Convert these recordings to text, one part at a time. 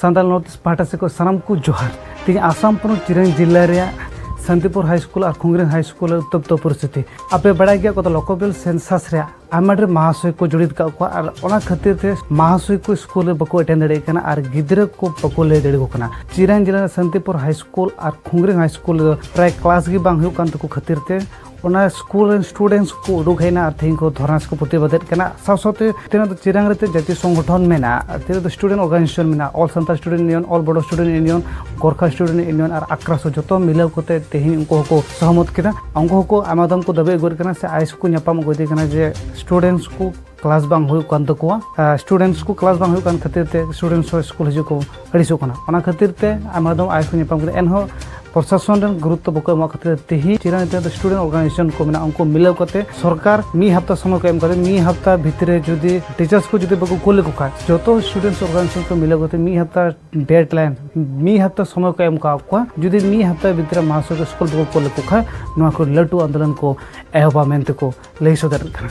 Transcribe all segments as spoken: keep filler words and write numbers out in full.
Santal north East ᱯᱟᱦᱴᱟ ᱥᱮᱫ ᱠᱷᱚᱱ ᱥᱟᱱᱟᱢ ᱠᱚ ᱡᱚᱦᱟᱨ᱾ ᱛᱮᱦᱮᱧ ᱟᱥᱟᱢ ᱯᱚᱱᱚᱛ ᱪᱤᱨᱟᱝ ᱡᱤᱞᱟ ᱨᱮᱭᱟᱜ ᱥᱟᱱᱛᱤᱯᱩᱨ ᱦᱟᱭ ᱥᱠᱩᱞ ᱟᱨ ᱠᱷᱩᱝᱜᱽᱨᱤᱝ ᱦᱟᱭ ᱥᱠᱩᱞ ᱨᱮ ᱩᱛᱛᱚᱯᱛᱚ ᱯᱚᱨᱤᱥᱛᱷᱤᱛᱤ᱾ ᱟᱯᱮ ᱵᱟᱲᱟᱭ ᱜᱮᱭᱟ, ᱜᱚᱛᱚ ᱞᱳᱠᱟᱞ ᱥᱮᱱᱥᱟᱥ ᱨᱮᱭᱟᱜ ᱟᱭᱢᱟ ᱰᱷᱮᱨ ᱢᱟᱦᱟᱥᱚᱭ ᱠᱚ ᱡᱚᱲᱤᱛ ᱠᱟᱜ ᱠᱚᱣᱟ, ᱟᱨ ᱚᱱᱟ ᱠᱷᱟᱹᱛᱤᱨ ᱛᱮ ᱢᱟᱦᱟᱥᱚᱭ ᱠᱚ ᱥᱠᱩᱞ ᱨᱮ ᱵᱟᱠᱚ ᱮᱴᱮᱱ ᱫᱟᱲᱮᱭᱟᱜ ᱠᱟᱱᱟ ᱟᱨ ᱜᱤᱫᱽᱨᱟᱹ ᱠᱚ ᱵᱟᱠᱚ ᱞᱟᱹᱭ ᱫᱟᱲᱮᱭᱟᱠᱚ ᱠᱟᱱᱟ᱾ ᱪᱤᱨᱟᱝ ᱡᱮᱞᱟ ᱨᱮ ᱥᱟᱱᱛᱤᱯᱩᱨ ᱦᱟᱭ ᱥᱠᱩᱞ ᱟᱨ ᱠᱷᱩᱝᱜᱽᱨᱤᱝ ᱦᱟᱭ ᱥᱠᱩᱞ ᱨᱮᱫᱚ ᱯᱨᱟᱭ ᱠᱞᱟᱥ ᱜᱮ ᱵᱟᱝ ᱦᱩᱭᱩᱜ ᱠᱟᱱ ᱛᱟᱠᱚ ᱠᱷᱟᱹᱛᱤᱨ ᱛᱮ ᱚᱱᱟ ᱥᱠᱩᱞ ᱨᱮᱱ ᱥᱴᱩᱰᱮᱱᱴᱥ ᱠᱚ ᱩᱰᱩᱠ ᱦᱮᱡ ᱮᱱᱟ ᱟᱨ ᱛᱮᱦᱮᱧ ᱠᱚ ᱫᱷᱚᱨᱱᱟ ᱨᱮᱠᱚ ᱯᱨᱚᱛᱤᱵᱟᱫᱮᱫ ᱠᱟᱱᱟ᱾ ᱥᱟᱶ ᱥᱟᱶᱛᱮ ᱛᱤᱱᱟᱹᱜ ᱫᱚ ᱪᱤᱨᱟᱝ ᱨᱮ ᱡᱟᱹᱛᱤ ᱥᱚᱝᱜᱚᱴᱷᱚᱱ ᱢᱮᱱᱟᱜᱼᱟ, ᱛᱤᱱᱟᱹᱜ ᱫᱚ ᱥᱴᱩᱰᱮᱱᱴ ᱚᱨᱜᱟᱱᱟᱭᱡᱮᱥᱚᱱ ᱢᱮᱱᱟᱜᱼᱟ, all Santal student union, all Bodo student union, Gorkha student union ᱟᱨ ᱟᱠᱨᱟᱥᱚ, ᱡᱚᱛᱚ ᱢᱤᱞᱟᱹᱣ ᱠᱟᱛᱮ ᱛᱮᱦᱮᱧ ᱩᱱᱠᱩ ᱦᱚᱸᱠᱚ ᱥᱚᱦᱚᱢᱚᱛ ᱠᱮᱫᱟ᱾ ᱩᱱᱠᱩ ᱦᱚᱸᱠᱚ ᱟᱭᱢᱟ ᱫᱚᱢ ᱠᱚ ᱫᱟᱹᱵᱤ ᱟᱹᱜᱩᱭᱮᱫ ᱠᱟᱱᱟ ᱥᱮ ᱟᱭᱮᱥ ᱠᱚ ᱧᱟᱯᱟᱢ ᱟᱹᱜᱩᱭᱮᱫ ᱠᱟᱱᱟ ᱡᱮ ᱥᱴᱩᱰᱮᱱᱴᱥ ᱠᱚ ᱠᱞᱟᱥ ᱵᱟᱝ ᱦᱩᱭᱩᱜ ᱠᱟᱱ ᱛᱟᱠᱚᱣᱟ᱾ ᱟᱨ ᱥᱴᱩᱰᱮᱱᱴᱥ ᱠᱚ ᱠᱞᱟᱥ ᱵᱟᱝ ᱦᱩᱭᱩᱜ ᱠᱟᱱ ᱠᱷᱟᱹᱛᱤᱨ ᱛᱮ ᱥᱴᱩᱰᱮᱱᱴᱥ ᱦᱚᱸ ᱥᱠᱩᱞ ᱦᱤᱡᱩᱜ ᱠᱚ ᱟᱹᱲᱤᱥᱚᱜ ᱠᱟᱱᱟ᱾ ᱚᱱᱟ ᱠᱷᱟᱹᱛᱤᱨ ᱛᱮ ᱟᱭᱢᱟ ᱫᱚᱢ ᱟᱭᱮᱥ ᱠᱚ ᱧᱟᱯᱟᱢ ᱠᱟᱱᱟ, ᱮᱱᱦᱚᱸ ᱯᱨᱚᱥᱟᱥᱚᱱ ᱨᱮᱱ ᱜᱩᱨᱩᱛᱛᱚ ᱵᱟᱠᱚ ᱮᱢᱚᱜ ᱠᱷᱟᱹᱛᱤᱨ ᱛᱮ ᱛᱮᱦᱮᱧ ᱪᱤᱨᱟᱝ ᱨᱮ ᱥᱴᱩᱰᱮᱱᱴ ᱚᱨᱜᱟᱱᱟᱭᱡᱮᱥᱚᱱ ᱠᱚ ᱢᱮᱱᱟᱜᱼᱟ, ᱩᱱᱠᱩ ᱢᱤᱞᱟᱹᱣ ᱠᱟᱛᱮ ᱥᱚᱨᱠᱟᱨ ᱢᱤᱫ ᱦᱟᱯᱛᱟ ᱥᱚᱢᱚᱭ ᱠᱚ ᱮᱢ ᱠᱟᱛᱮ ᱢᱤᱫ ᱦᱟᱯᱛᱟ ᱵᱷᱤᱛᱨᱤ ᱨᱮ ᱡᱩᱫᱤ ᱴᱤᱪᱟᱨᱥ ᱠᱚ ᱡᱩᱫᱤ ᱵᱟᱠᱚ ᱠᱩᱞ ᱞᱮᱠᱚ ᱠᱷᱟᱱ, ᱡᱚᱛᱚ ᱥᱴᱩᱰᱮᱱᱴᱥ ᱚᱨᱜᱟᱱᱟᱭᱡᱮᱥᱚᱱ ᱠᱚ ᱢᱤᱞᱟᱹᱣ ᱠᱟᱛᱮ ᱢᱤᱫ ᱦᱟᱯᱛᱟ ᱰᱮᱰᱞᱟᱭᱤᱱ, ᱢᱤᱫ ᱦᱟᱯᱛᱟ ᱥᱚᱢᱚᱭ ᱠᱚ ᱮᱢ ᱠᱟᱜ ᱠᱚᱣᱟ᱾ ᱡᱩᱫᱤ ᱢᱤᱫ ᱦᱟᱯᱛᱟ ᱵᱷᱤᱛᱨᱤ ᱨᱮ ᱢᱟᱦᱟᱥᱚᱭ ᱠᱚ ᱥᱠᱩᱞ ᱵᱟᱠᱚ ᱠᱩᱞ ᱞᱮᱠᱚ ᱠᱷᱟᱱ, ᱱᱚᱣᱟ ᱠᱚ ᱞᱟᱹᱴᱩ ᱟᱱᱫᱳᱞᱚᱱ ᱠᱚ ᱮᱦᱚᱵᱟ ᱢᱮᱱᱛᱮ ᱠᱚ ᱞᱟᱹᱭ ᱥᱚᱫᱚᱨᱮᱫ ᱠᱟᱱᱟ᱾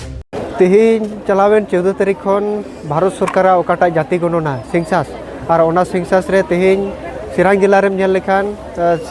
ᱛᱮᱦᱮᱧ ᱪᱟᱞᱟᱣᱮᱱ ᱪᱳᱫᱽᱫᱚ ᱛᱟᱹᱨᱤᱠᱷ ᱠᱷᱚᱱ ᱵᱷᱟᱨᱚᱛ ᱥᱚᱨᱠᱟᱨᱟᱜ ᱚᱠᱟᱴᱟᱜ ᱡᱟᱹᱛᱤ ᱜᱚᱱᱚᱱᱟ ᱥᱮᱱᱥᱟᱥ, ᱟᱨ ᱚᱱᱟ ᱥᱮᱱᱥᱟᱥ ᱨᱮ ᱛᱮᱦᱮᱧ ᱥᱤᱨᱟᱝ ᱡᱮᱞᱟ ᱨᱮᱢ ᱧᱮᱞ ᱞᱮᱠᱷᱟᱱ,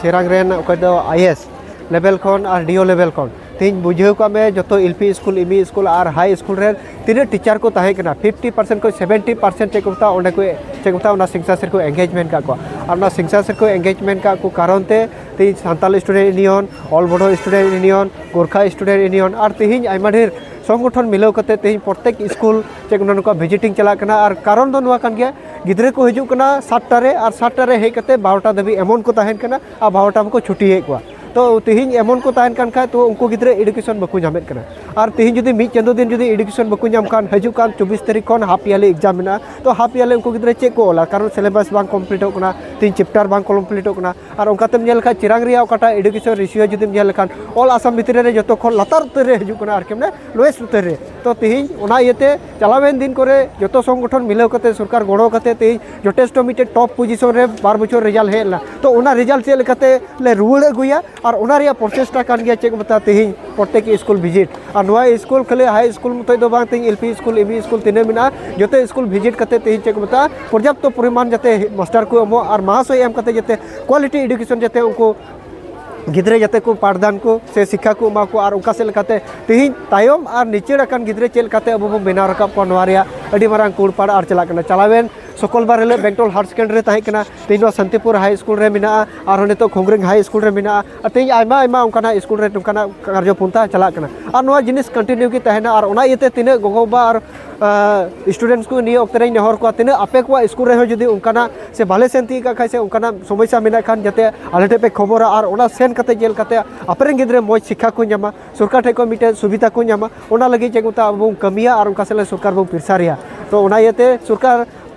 ᱥᱤᱨᱟᱝ ᱨᱮᱱ ᱚᱠᱚᱭ ᱫᱚ ᱟᱭᱮᱥ ᱞᱮᱵᱮᱞ ᱠᱷᱚᱱ ᱟᱨ ᱰᱤ ᱳ ᱞᱮᱵᱮᱞ ᱠᱷᱚᱱ, ᱛᱮᱦᱮᱧ ᱵᱩᱡᱷᱟᱹᱣ ᱠᱟᱜ ᱢᱮ, ᱡᱚᱛᱚ L P school, M E school ᱟᱨ ᱦᱟᱭ ᱥᱠᱩᱞ ᱨᱮ ᱛᱤᱱᱟᱹᱜ ᱴᱤᱪᱟᱨ ᱠᱚ ᱛᱟᱦᱮᱸ ᱠᱟᱱᱟ, ᱯᱷᱤᱯᱴᱤ ᱯᱟᱨᱥᱮᱱᱴ ᱠᱷᱚᱱ ᱥᱮᱵᱷᱮᱱᱴᱤ ᱯᱟᱨᱥᱮᱱᱴ ᱪᱮᱫ ᱠᱚ ᱢᱮᱛᱟᱜᱼᱟ, ᱚᱸᱰᱮ ᱠᱚ, ᱪᱮᱫ ᱠᱚ ᱢᱮᱛᱟᱜᱼᱟ, ᱚᱱᱟ ᱥᱮᱱᱥᱟᱥ ᱨᱮᱠᱚ ᱮᱱᱜᱮᱡᱽᱢᱮᱱᱴ ᱠᱟᱜ ᱠᱚᱣᱟ᱾ ᱟᱨ ᱚᱱᱟ ᱥᱮᱱᱥᱟᱥ ᱨᱮᱠᱚ ᱮᱱᱜᱮᱡᱽᱢᱮᱱᱴ ᱠᱟᱜ ᱠᱚ ᱠᱟᱨᱚᱱ ᱛᱮ ᱛᱮᱦᱮᱧ Santal student union, all Bodo student union, Gorkha student union ᱟᱨ ᱛᱮᱦᱮᱧ ᱟᱭᱢᱟ ᱰᱷᱮᱨ ᱥᱚᱝᱜᱚᱴᱷᱚᱱ ᱢᱤᱞᱟᱹᱣ ᱠᱟᱛᱮ ᱛᱮᱦᱮᱧ ᱯᱨᱚᱛᱮᱠ ᱥᱠᱩᱞ ᱪᱮᱫ ᱠᱚ ᱢᱮᱱᱟ, ᱱᱚᱝᱠᱟ ᱵᱷᱤᱡᱤᱴᱤᱝ ᱪᱟᱞᱟᱜ ᱠᱟᱱᱟ᱾ ᱟᱨ ᱠᱟᱨᱚᱱ ᱫᱚ ᱱᱚᱣᱟ ᱠᱟᱱ ᱜᱮᱭᱟ, ᱜᱤᱫᱽᱨᱟᱹ ᱠᱚ ᱦᱤᱡᱩᱜ ᱠᱟᱱᱟ ᱥᱟᱛᱴᱟ ᱨᱮ, ᱟᱨ ᱥᱟᱛᱴᱟ ᱨᱮ ᱦᱮᱡ ᱠᱟᱛᱮ ᱵᱟᱨᱚᱴᱟ ᱫᱷᱟᱹᱵᱤᱡ ᱮᱢᱚᱱ ᱠᱚ ᱛᱟᱦᱮᱱ ᱠᱟᱱᱟ, ᱟᱨ ᱵᱟᱨᱚᱴᱟ ᱢᱟᱠᱚ ᱪᱷᱩᱴᱤᱭᱮᱫ ᱠᱚᱣᱟ᱾ ᱛᱚ ᱛᱮᱦᱮᱧ ᱮᱢᱚᱱ ᱠᱚ ᱛᱟᱦᱮᱱ ᱠᱟᱱ ᱠᱷᱟᱡ, ᱛᱚ ᱩᱱᱠᱩ ᱜᱤᱫᱽᱨᱟᱹ ᱮᱰᱩᱠᱮᱥᱚᱱ ᱵᱟᱠᱚ ᱧᱟᱢᱮᱫ ᱠᱟᱱᱟ᱾ ᱟᱨ ᱛᱮᱦᱮᱧ ᱡᱩᱫᱤ ᱢᱤᱫ ᱪᱟᱸᱫᱳ ᱫᱤᱱ ᱡᱩᱫᱤ ᱮᱰᱩᱠᱮᱥᱚᱱ ᱵᱟᱠᱚ ᱧᱟᱢ ᱠᱷᱟᱱ, ᱦᱤᱡᱩᱜ ᱠᱟᱱ ᱪᱚᱵᱵᱤᱥ ᱛᱟᱹᱨᱤᱠᱷ ᱠᱷᱚᱱ ᱦᱟᱯ ᱤᱭᱟᱨᱞᱤ ᱮᱠᱡᱟᱢ ᱢᱮᱱᱟᱜᱼᱟ, ᱛᱚ ᱦᱟᱯ ᱤᱭᱟᱨᱞᱤ ᱩᱱᱠᱩ ᱜᱤᱫᱽᱨᱟᱹ ᱪᱮᱫ ᱠᱚ ᱚᱞᱟ? ᱠᱟᱨᱚᱱ ᱥᱤᱞᱮᱵᱟᱥ ᱵᱟᱝ ᱠᱚᱢᱯᱞᱤᱴᱚᱜ ᱠᱟᱱᱟ, ᱛᱮᱦᱮᱧ ᱪᱮᱯᱴᱟᱨ ᱵᱟᱝ ᱠᱚᱢᱯᱞᱤᱴᱚᱜ ᱠᱟᱱᱟ᱾ ᱟᱨ ᱚᱱᱠᱟᱛᱮᱢ ᱧᱮᱞ ᱞᱮᱠᱷᱟᱱ, ᱪᱤᱨᱟᱝ ᱨᱮᱭᱟᱜ ᱚᱠᱟᱴᱟᱜ ᱮᱰᱩᱠᱮᱥᱚᱱ ᱨᱮᱥᱤᱭᱳ ᱡᱩᱫᱤᱢ ᱧᱮᱞ ᱞᱮᱠᱷᱟᱱ, ᱚᱞ ᱟᱥᱟᱢ ᱵᱷᱤᱛᱨᱤ ᱨᱮ ᱡᱚᱛᱚ ᱠᱷᱚᱱ ᱞᱟᱛᱟᱨ ᱩᱛᱟᱹᱨ ᱨᱮ ᱦᱤᱡᱩᱜ ᱠᱟᱱᱟ, ᱟᱨᱠᱤ, ᱢᱟᱱᱮ, ᱞᱳᱭᱮᱥᱴ ᱩᱛᱟᱹᱨ ᱨᱮ᱾ ᱛᱚ ᱛᱮᱦᱮᱧ ᱚᱱᱟ ᱤᱭᱟᱹᱛᱮ ᱪᱟᱞᱟᱣᱮᱱ ᱫᱤᱱ ᱠᱚᱨᱮ ᱡᱚᱛᱚ ᱥᱚᱝᱜᱚᱴᱷᱚᱱ ᱢᱤᱞᱟᱹᱣ ᱠᱟᱛᱮ, ᱥᱚᱨᱠᱟᱨ ᱜᱚᱲᱚ ᱠᱟᱛᱮ, ᱛᱮᱦᱮᱧ ᱡᱚᱛᱷᱮᱥᱴᱚ ᱢᱤᱫᱴᱮᱱ ᱴᱚᱯ ᱯᱚᱡᱤᱥᱚᱱ ᱨᱮ ᱵᱟᱨ ᱵᱚᱪᱷᱚᱨ ᱨᱮᱡᱟᱞᱴ ᱦᱮᱡ ᱞᱮᱱᱟ᱾ ᱛᱚ ᱚᱱᱟ ᱨᱮᱡᱟᱞᱴ ᱪᱮᱫ ᱞᱮᱠᱟᱛᱮ ᱞᱮ ᱨᱩᱣᱟᱹᱲ ᱟᱹᱜᱩᱭᱟ, ᱟᱨ ᱚᱱᱟ ᱨᱮᱭᱟᱜ ᱯᱨᱚᱪᱮᱥᱴᱟ ᱠᱟᱱ ᱜᱮᱭᱟ, ᱪᱮᱫ ᱠᱚ ᱢᱮᱛᱟᱜᱼᱟ, ᱛᱮᱦᱮᱧ ᱯᱨᱚᱛᱮᱠ ᱥᱠᱩᱞ ᱵᱷᱤᱡᱤᱴ᱾ ᱟᱨ ᱱᱚᱣᱟ ᱥᱠᱩᱞ ᱠᱷᱟᱹᱞᱤ ᱦᱟᱭ ᱥᱠᱩᱞ ᱢᱚᱛᱚᱡ ᱫᱚ ᱵᱟᱝ, ᱛᱮᱦᱮᱧ L P school, M E school ᱛᱤᱱᱟᱹᱜ ᱢᱮᱱᱟᱜᱼᱟ, ᱡᱚᱛᱚ ᱥᱠᱩᱞ ᱵᱷᱤᱡᱤᱴ ᱠᱟᱛᱮ ᱛᱮᱦᱮᱧ, ᱪᱮᱫ ᱠᱚ ᱢᱮᱛᱟᱜᱼᱟ, ᱯᱚᱨᱡᱟᱯᱛᱚ ᱯᱚᱨᱤᱢᱟᱱ ᱡᱟᱛᱮ ᱢᱟᱥᱴᱟᱨ ᱠᱚ ᱮᱢᱚᱜ ᱟᱨ ᱢᱟᱦᱟᱥᱚᱭ ᱮᱢ ᱠᱟᱛᱮ ᱡᱟᱛᱮ ᱠᱣᱟᱞᱤᱴᱤ ᱮᱰᱩᱠᱮᱥᱚᱱ ᱡᱟᱛᱮ ᱩᱱᱠᱩ ᱜᱤᱫᱽᱨᱟᱹ ᱡᱟᱛᱮ ᱠᱚ ᱯᱟᱴᱷᱫᱟᱱ ᱠᱚ ᱥᱮ ᱥᱤᱠᱠᱷᱟ ᱠᱚ ᱮᱢᱟ ᱠᱚ, ᱟᱨ ᱚᱱᱠᱟ ᱥᱮᱫ ᱞᱮᱠᱟᱛᱮ ᱛᱮᱦᱮᱧ ᱛᱟᱭᱚᱢ ᱟᱨ ᱱᱤᱪᱟᱹᱲ ᱟᱠᱟᱱ ᱜᱤᱫᱽᱨᱟᱹ ᱪᱮᱫ ᱞᱮᱠᱟᱛᱮ ᱟᱵᱚ ᱵᱚᱱ ᱵᱮᱱᱟᱣ ᱨᱟᱠᱟᱵ ᱠᱚᱣᱟ, ᱱᱚᱣᱟ ᱨᱮᱭᱟᱜ ᱟᱹᱰᱤ ᱢᱟᱨᱟᱝ ᱠᱩᱲᱯᱟᱲ ᱟᱨ ᱪᱟᱞᱟᱜ ᱠᱟᱱᱟ᱾ ᱪᱟᱞᱟᱣᱮᱱ ᱥᱩᱠᱚᱞᱵᱟᱨ ᱦᱤᱞᱳᱜ ᱵᱮᱝᱴᱚᱞ ᱦᱟᱭᱟᱨ ᱥᱮᱠᱮᱱᱰᱟᱨᱤ ᱨᱮ ᱛᱟᱦᱮᱸ ᱠᱟᱱᱟ, ᱛᱮᱦᱮᱧ ᱱᱚᱣᱟ ᱥᱟᱱᱛᱤᱯᱩᱨ ᱦᱟᱭ ᱥᱠᱩᱞ ᱨᱮ ᱢᱮᱱᱟᱜᱼᱟ, ᱟᱨᱦᱚᱸ ᱱᱤᱛᱚᱜ ᱠᱷᱚᱝᱜᱽᱨᱤᱝ ᱦᱟᱭ ᱥᱠᱩᱞ ᱨᱮ ᱢᱮᱱᱟᱜᱼᱟ, ᱟᱨ ᱛᱮᱦᱮᱧ ᱟᱭᱢᱟ ᱟᱭᱢᱟ ᱚᱱᱠᱟᱱᱟᱜ ᱥᱠᱩᱞ ᱨᱮ ᱱᱚᱝᱠᱟᱱᱟᱜ ᱠᱟᱨᱡᱚ ᱯᱚᱱᱛᱷᱟ ᱪᱟᱞᱟᱜ ᱠᱟᱱᱟ᱾ ᱟᱨ ᱱᱚᱣᱟ ᱡᱤᱱᱤᱥ ᱠᱚᱱᱴᱤᱱᱤᱭᱩ ᱜᱮ ᱛᱟᱦᱮᱱᱟ᱾ ᱟᱨ ᱚᱱᱟ ᱤᱭᱟᱹᱛᱮ ᱛᱤᱱᱟᱹᱜ ᱜᱚᱜᱚᱼᱵᱟᱵᱟ ᱟᱨ ᱥᱴᱩᱰᱮᱱᱴᱥ ᱠᱚ ᱱᱤᱭᱟᱹ ᱚᱠᱛᱮ ᱨᱮᱧ ᱱᱮᱦᱚᱨ ᱠᱚᱣᱟ, ᱛᱤᱱᱟᱹᱜ ᱟᱯᱮ ᱠᱚᱣᱟᱜ ᱥᱠᱩᱞ ᱨᱮᱦᱚᱸ ᱡᱩᱫᱤ ᱚᱱᱠᱟᱱᱟᱜ ᱥᱮ ᱵᱟᱞᱮ ᱥᱮᱱ ᱛᱤᱭᱳᱜ ᱠᱟᱜ ᱠᱷᱟᱡ ᱥᱮ ᱚᱱᱠᱟᱱᱟᱜ ᱥᱚᱢᱚᱥᱥᱟ ᱢᱮᱱᱟᱜ ᱠᱷᱟᱱ, ᱡᱟᱛᱮ ᱟᱞᱮ ᱴᱷᱮᱱ ᱯᱮ ᱠᱷᱚᱵᱚᱨᱟ ᱟᱨ ᱚᱱᱟ ᱥᱮᱱ ᱠᱟᱛᱮ ᱪᱮᱫ ᱞᱮᱠᱟᱛᱮ ᱟᱯᱮ ᱨᱮᱱ ᱜᱤᱫᱽᱨᱟᱹ ᱢᱚᱡᱽ ᱥᱤᱠᱠᱷᱟ ᱠᱚ ᱧᱟᱢᱟ, ᱥᱚᱨᱠᱟᱨ ᱴᱷᱮᱱ ᱠᱷᱚᱱ ᱢᱤᱫᱴᱮᱱ ᱥᱩᱵᱤᱫᱷᱟ ᱠᱚ ᱧᱟᱢᱟ, ᱚᱱᱟ ᱞᱟᱹᱜᱤᱫ ᱪᱮᱫ ᱠᱚ ᱢᱮᱛᱟᱜᱼᱟ, ᱟᱵᱚ ᱵᱚᱱ ᱠᱟᱹᱢᱤᱭᱟ ᱟᱨ ᱚᱱᱠᱟ ᱥᱮᱫ ᱞᱮ ᱥᱚᱨᱠᱟᱨ ᱵᱚᱱ ᱯᱨᱮᱥᱟᱨᱮᱭᱟ᱾ ᱛᱚ ᱚᱱᱟ ᱤᱭᱟᱹᱛᱮ ᱥᱚᱨᱠᱟᱨ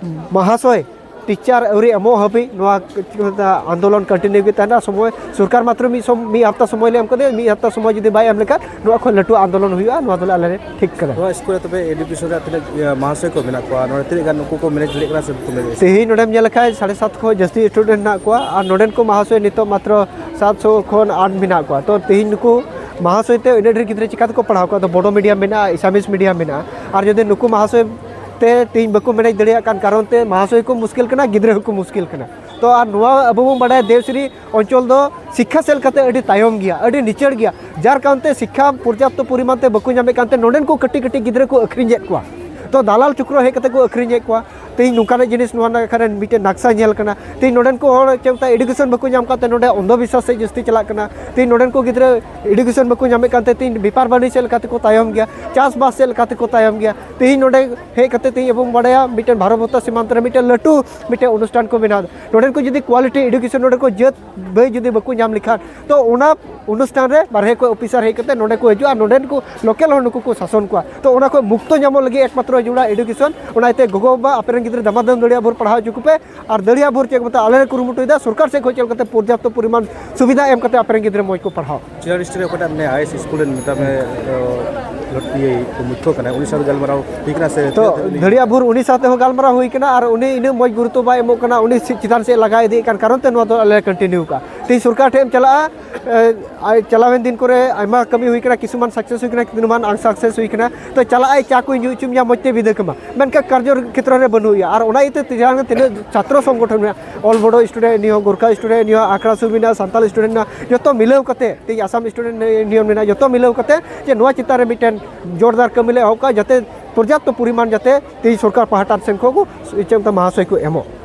ᱢᱟᱦᱟᱥᱚᱭ ᱴᱤᱪᱟᱨ ᱟᱹᱣᱨᱤ ᱮᱢᱚᱜ ᱦᱟᱹᱵᱤᱡ ᱱᱚᱣᱟ ᱪᱮᱫ ᱠᱚ ᱢᱮᱛᱟᱜᱼᱟ, ᱟᱱᱫᱳᱞᱚᱱ ᱠᱚᱱᱴᱤᱱᱤᱭᱩ ᱜᱮ ᱛᱟᱦᱮᱱᱟ᱾ ᱥᱚᱢᱚᱭ ᱥᱚᱨᱠᱟᱨ ᱢᱟᱛᱨᱚ ᱢᱤᱫ ᱥᱚᱢ-, ᱢᱤᱫ ᱦᱟᱯᱛᱟ ᱥᱚᱢᱚᱭ ᱞᱮ ᱮᱢ ᱠᱟᱫᱮᱭᱟ, ᱢᱤᱫ ᱦᱟᱯᱛᱟ ᱥᱚᱢᱚᱭ ᱡᱩᱫᱤ ᱵᱟᱭ ᱮᱢ ᱞᱮᱠᱷᱟᱱ ᱱᱚᱣᱟ ᱠᱷᱚᱱ ᱞᱟᱹᱴᱩ ᱟᱱᱫᱳᱞᱚᱱ ᱦᱩᱭᱩᱜᱼᱟ, ᱱᱚᱣᱟ ᱫᱚᱞᱮ ᱟᱞᱮ ᱞᱮ ᱴᱷᱤᱠ ᱠᱟᱫᱟ᱾ ᱱᱚᱣᱟ ᱥᱠᱩᱞ ᱨᱮ ᱛᱚᱵᱮ ᱮᱰᱩᱠᱮᱥᱚᱱ ᱨᱮ ᱛᱤᱱᱟᱹᱜ, ᱤᱭᱟᱹ, ᱢᱟᱦᱟᱥᱚᱭ ᱠᱚ ᱢᱮᱱᱟᱜ ᱠᱚᱣᱟ, ᱱᱚᱰᱮ ᱛᱤᱱᱟᱹᱜ ᱜᱟᱱ ᱱᱩᱠᱩ ᱠᱚ ᱢᱮᱱᱮᱡᱽ ᱫᱟᱲᱮᱭᱟᱜ ᱠᱟᱱᱟ ᱥᱮ ᱵᱟᱠᱚ ᱢᱮᱱᱮᱡᱽ? ᱛᱮᱦᱮᱧ ᱱᱚᱰᱮᱢ ᱧᱮᱞ ᱞᱮᱠᱷᱟᱡ ᱥᱟᱲᱮ ᱥᱟᱛ ᱠᱷᱚᱱ ᱡᱟᱹᱥᱛᱤ ᱥᱴᱩᱰᱮᱱᱴ ᱢᱮᱱᱟᱜ ᱠᱚᱣᱟ, ᱟᱨ ᱱᱚᱰᱮᱱ ᱠᱚ ᱢᱟᱦᱟᱥᱚᱭ ᱱᱤᱛᱚᱜ ᱢᱟᱛᱨᱚ ᱥᱟᱛᱥᱚ ᱠᱷᱚᱱ ᱟᱴ ᱢᱮᱱᱟᱜ ᱠᱚᱣᱟ᱾ ᱛᱚ ᱛᱮᱦᱮᱧ ᱱᱩᱠᱩ ᱢᱟᱦᱟᱥᱚᱭ ᱛᱮ ᱤᱱᱟᱹᱜ ᱰᱷᱮᱨ ᱜᱤᱫᱽᱨᱟᱹ ᱪᱤᱠᱟ ᱛᱮᱠᱚ ᱯᱟᱲᱦᱟᱣ ᱠᱚᱣᱟ? ᱟᱫᱚ ᱵᱳᱰᱳ ᱢᱤᱰᱤᱭᱟᱢ ᱢᱮᱱᱟᱜᱼᱟ, ᱮᱥᱟᱢᱤᱥ ᱢᱤᱰᱤᱭᱟᱢ ᱢᱮᱱᱟᱜᱼᱟ, ᱟᱨ ᱡᱩᱫᱤ ᱱᱩᱠᱩ ᱢᱟᱦᱟᱥᱚᱭ ᱛᱮ ᱛᱮᱦᱮᱧ ᱵᱟᱠᱚ ᱢᱮᱱᱮᱡᱽ ᱫᱟᱲᱮᱭᱟᱜ ᱠᱟᱱ ᱠᱟᱨᱚᱱ ᱛᱮ ᱢᱟᱦᱟᱥᱚᱭ ᱠᱚ ᱢᱩᱥᱠᱤᱞ ᱠᱟᱱᱟ, ᱜᱤᱫᱽᱨᱟᱹ ᱦᱚᱸᱠᱚ ᱢᱩᱥᱠᱤᱞ ᱠᱟᱱᱟ᱾ ᱛᱚ ᱟᱨ ᱱᱚᱣᱟ ᱟᱵᱚ ᱵᱚᱱ ᱵᱟᱰᱟᱭᱟ, ᱫᱮᱵᱽᱥᱨᱤ ᱚᱧᱪᱚᱞ ᱫᱚ ᱥᱤᱠᱠᱷᱟ ᱥᱮᱫ ᱞᱮᱠᱟᱛᱮ ᱟᱹᱰᱤ ᱛᱟᱭᱚᱢ ᱜᱮᱭᱟ, ᱟᱹᱰᱤ ᱱᱤᱪᱟᱹᱲ ᱜᱮᱭᱟ, ᱡᱟᱨ ᱠᱟᱨᱚᱱ ᱛᱮ ᱥᱤᱠᱠᱷᱟ ᱯᱚᱨᱡᱟᱯᱛᱚ ᱯᱚᱨᱤᱢᱟᱱ ᱛᱮ ᱵᱟᱠᱚ ᱧᱟᱢᱮᱫ ᱠᱟᱱᱛᱮ ᱱᱚᱰᱮᱱ ᱠᱚ ᱠᱟᱹᱴᱤᱡ ᱠᱟᱹᱴᱤᱡ ᱜᱤᱫᱽᱨᱟᱹ ᱠᱚ ᱟᱹᱠᱷᱨᱤᱧᱮᱫ ᱠᱚᱣᱟ᱾ ᱛᱚ ᱫᱟᱞᱟᱞ ᱪᱚᱠᱨᱚ ᱦᱮᱡ ᱠᱟᱛᱮ ᱠᱚ ᱟᱹᱠᱷᱨᱤᱧᱮᱫ ᱠᱚᱣᱟ᱾ ᱛᱮᱦᱮᱧ ᱱᱚᱝᱠᱟᱱᱟᱜ ᱡᱤᱱᱤᱥ ᱱᱚᱣᱟ ᱱᱟᱠᱷᱟ ᱨᱮ ᱢᱤᱫᱴᱮᱱ ᱱᱟᱠᱥᱟ ᱧᱮᱞ ᱠᱟᱱᱟ᱾ ᱛᱮᱦᱮᱧ ᱱᱚᱰᱮᱱ ᱠᱚ ᱦᱚᱲ ᱪᱮᱫ ᱢᱮᱛᱟᱜᱼᱟ, ᱮᱰᱩᱠᱮᱥᱚᱱ ᱵᱟᱠᱚ ᱧᱟᱢ ᱠᱟᱱᱛᱮ ᱱᱚᱰᱮ ᱚᱱᱫᱷᱚ ᱵᱤᱥᱣᱟᱥ ᱥᱮᱫ ᱡᱟᱹᱥᱛᱤ ᱪᱟᱞᱟᱜ ᱠᱟᱱᱟ᱾ ᱛᱮᱦᱮᱧ ᱱᱚᱰᱮᱱ ᱠᱚ ᱜᱤᱫᱽᱨᱟᱹ ᱮᱰᱩᱠᱮᱥᱚᱱ ᱵᱟᱠᱚ ᱧᱟᱢᱮᱫ ᱠᱟᱱᱛᱮ ᱛᱮᱦᱮᱧ ᱵᱮᱯᱟᱨ ᱵᱟᱹᱱᱤᱡᱽ ᱪᱮᱫ ᱞᱮᱠᱟ ᱛᱮᱠᱚ ᱛᱟᱭᱚᱢ ᱜᱮᱭᱟ, ᱪᱟᱥᱵᱟᱥ ᱪᱮᱫ ᱞᱮᱠᱟ ᱛᱮᱠᱚ ᱛᱟᱭᱚᱢ ᱜᱮᱭᱟ᱾ ᱛᱮᱦᱮᱧ ᱱᱚᱰᱮ ᱦᱮᱡ ᱠᱟᱛᱮ ᱛᱮᱦᱮᱧ ᱟᱵᱚ ᱵᱚᱱ ᱵᱟᱲᱟᱭᱟ ᱢᱤᱫᱴᱮᱱ ᱵᱷᱟᱨᱚᱛ ᱵᱷᱚᱛᱟ ᱥᱤᱢᱟᱱᱛᱚ ᱨᱮ ᱢᱤᱫᱴᱮᱱ ᱞᱟᱹᱴᱩ ᱢᱤᱫᱴᱮᱱ ᱚᱱᱩᱥᱴᱷᱟᱱ ᱠᱚ ᱵᱮᱱᱟᱣ ᱮᱫᱟ᱾ ᱱᱚᱰᱮᱱ ᱠᱚ ᱡᱩᱫᱤ ᱠᱣᱟᱞᱤᱴᱤ ᱮᱰᱩᱠᱮᱥᱚᱱ ᱱᱚᱰᱮ ᱠᱚ ᱡᱟᱹᱛ ᱵᱷᱟᱹᱭ ᱡᱩᱫᱤ ᱵᱟᱠᱚ ᱧᱟᱢ ᱞᱮᱠᱷᱟᱱ, ᱛᱚ ᱚᱱᱟ ᱚᱱᱩᱥᱴᱷᱟᱱ ᱨᱮ ᱵᱟᱨᱦᱮ ᱠᱷᱚᱱ ᱚᱯᱷᱤᱥᱟᱨ ᱦᱮᱡ ᱠᱟᱛᱮ ᱱᱚᱰᱮ ᱠᱚ ᱦᱤᱡᱩᱜᱼᱟ, ᱱᱚᱰᱮᱱ ᱠᱚ ᱞᱳᱠᱟᱞ ᱦᱚᱲ ᱱᱩᱠᱩ ᱠᱚ ᱥᱟᱥᱚᱱ ᱠᱚᱣᱟ᱾ ᱛᱚ ᱚᱱᱟ ᱠᱷᱚᱱ ᱢᱩᱠᱛᱚ ᱧᱟᱢᱚᱜ ᱞᱟᱹᱜᱤᱫ ᱮᱠᱢᱟᱛᱨᱚ ᱡᱚᱲᱟ ᱮᱰᱩᱠᱮᱥᱚᱱ᱾ ᱚᱱᱟ ᱤᱭᱟᱹᱛᱮ ᱜᱚᱜᱚ ᱵᱟᱵᱟ ᱟᱯᱮ ᱨᱮᱱ ᱜᱤᱫᱽᱨᱟᱹ ᱫᱟᱢᱟ ᱫᱟᱢ ᱫᱟᱲᱮᱭᱟᱜ ᱵᱷᱳᱨ ᱯᱟᱲᱦᱟᱣ ᱦᱚᱪᱚ ᱠᱚᱯᱮ, ᱟᱨ ᱫᱟᱲᱮᱭᱟᱜ ᱵᱷᱳᱨ ᱪᱮᱫ ᱠᱚ ᱢᱮᱛᱟᱜᱼᱟ, ᱟᱞᱮ ᱞᱮ ᱠᱩᱨᱩᱢᱩᱴᱩᱭᱮᱫᱟ ᱥᱚᱨᱠᱟᱨ ᱥᱮᱫ ᱠᱷᱚᱱ ᱪᱮᱫ ᱞᱮᱠᱟᱛᱮ ᱯᱚᱨᱡᱟᱯᱛᱚ ᱯᱚᱨᱤᱢᱟᱱ ᱥᱩᱵᱤᱫᱷᱟ ᱮᱢ ᱠᱟᱛᱮ ᱟᱯᱮ ᱨᱮᱱ ᱜᱤᱫᱽᱨᱟᱹ ᱢᱚᱡᱽ ᱠᱚ ᱯᱟᱲᱦᱟᱣ᱾ ᱪᱤᱞᱟᱹ ᱰᱤᱥᱴᱨᱤᱠᱴ ᱨᱮ ᱚᱠᱟᱴᱟᱜ ᱢᱮᱱᱟᱭᱟ ᱦᱟᱭᱮᱥᱴ ᱥᱠᱩᱞ ᱨᱮᱱ ᱢᱮᱛᱟᱜ ᱢᱮ, ᱚ, ᱤᱭᱟᱹ ᱢᱩᱠᱷᱭᱚ ᱠᱟᱱᱟᱭ, ᱩᱱᱤ ᱥᱟᱶ ᱜᱟᱞᱢᱟᱨᱟᱣ ᱦᱩᱭ ᱠᱟᱱᱟ ᱥᱮ? ᱛᱚ ᱫᱷᱟᱹᱲᱤᱭᱟ ᱵᱩᱨ ᱩᱱᱤ ᱥᱟᱶᱛᱮ ᱦᱚᱸ ᱜᱟᱞᱢᱟᱨᱟᱣ ᱦᱩᱭ ᱠᱟᱱᱟ ᱟᱨ ᱩᱱᱤ ᱤᱱᱟᱹᱜ ᱢᱚᱡᱽ ᱜᱩᱨᱩᱛᱛᱚ ᱵᱟᱭ ᱮᱢᱚᱜ ᱠᱟᱱᱟ, ᱩᱱᱤ ᱪᱮᱛᱟᱱ ᱥᱮᱫ ᱞᱟᱜᱟ ᱤᱫᱤᱭᱮᱫ ᱠᱟᱱ ᱠᱟᱨᱚᱱ ᱛᱮ ᱱᱚᱣᱟ ᱫᱚ ᱟᱞᱮ ᱞᱮ ᱠᱚᱱᱴᱤᱱᱤᱭᱩ ᱠᱟᱜᱼᱟ᱾ ᱛᱮᱦᱮᱧ ᱥᱚᱨᱠᱟᱨ ᱴᱷᱮᱱ ᱮᱢ ᱪᱟᱞᱟᱜᱼᱟ, ᱪᱟᱞᱟᱣᱮᱱ ᱫᱤᱱ ᱠᱚᱨᱮ ᱟᱭᱢᱟ ᱠᱟᱹᱢᱤ ᱦᱩᱭ ᱠᱟᱱᱟ, ᱠᱤᱪᱷᱩᱢᱟᱱ ᱥᱟᱠᱥᱮᱥ ᱦᱩᱭ ᱠᱟᱱᱟ, ᱠᱤᱪᱷᱩᱢᱟᱱ ᱟᱱᱥᱟᱠᱥᱮᱥ ᱦᱩᱭ ᱠᱟᱱᱟ᱾ ᱛᱚ ᱪᱟᱞᱟᱜ ᱟᱭ, ᱪᱟ ᱠᱚᱭ ᱧᱩ ᱦᱚᱪᱚ ᱢᱮᱭᱟ, ᱢᱚᱡᱽ ᱛᱮ ᱵᱤᱫᱟᱹ ᱠᱟᱢᱟ, ᱢᱮᱱᱠᱷᱟᱱ ᱠᱟᱨᱡᱚ ᱠᱷᱮᱛᱨᱚ ᱨᱮ ᱵᱟᱹᱱᱩᱜ ᱮᱭᱟ᱾ ᱟᱨ ᱚᱱᱟ ᱤᱭᱟᱹᱛᱮ ᱛᱤᱱᱟᱹᱜ ᱪᱷᱟᱛᱨᱚ ᱥᱚᱝᱜᱚᱴᱷᱚᱱ ᱢᱮᱱᱟᱜᱼᱟ, all Bodo student union, Gorkha student union, ᱟᱠᱷᱲᱟ ᱥᱩ ᱢᱮᱱᱟᱜᱼᱟ, ᱥᱟᱱᱛᱟᱞ ᱥᱴᱩᱰᱮᱱᱴ ᱢᱮᱱᱟᱜᱼᱟ, ᱡᱚᱛᱚ ᱢᱤᱞᱟᱹᱣ ᱠᱟᱛᱮ, ᱛᱮᱦᱮᱧ ᱟᱥᱟᱢ ᱥᱴᱩᱰᱮᱱᱴ ᱤᱭᱩᱱᱤᱭᱚᱱ ᱢᱮᱱᱟᱜᱼᱟ, ᱡᱚᱛᱚ ᱢᱤᱞᱟᱹᱣ ᱠᱟᱛᱮ ᱡᱮ ᱱᱚᱣᱟ ᱪᱮᱛᱟᱱ ᱨᱮ ᱢᱤᱫᱴᱮᱱ ᱡᱳᱨᱫᱟᱨ ᱠᱟᱹᱢᱤ ᱞᱮ ᱮᱦᱚᱵ ᱠᱟᱜᱼᱟ, ᱡᱟᱛᱮ ᱯᱚᱨᱡᱟᱯᱛᱚ ᱯᱚᱨᱤᱢᱟᱱ ᱡᱟᱛᱮ ᱛᱮᱦᱮᱧ ᱥᱚᱨᱠᱟᱨ ᱯᱟᱦᱴᱟ ᱥᱮᱱ ᱠᱷᱚᱱ ᱠᱚ ᱪᱮᱫ ᱢᱮᱛᱟᱜᱼᱟ, ᱢᱟᱦᱟᱥᱚᱭ ᱠᱚ ᱮᱢᱚᱜ᱾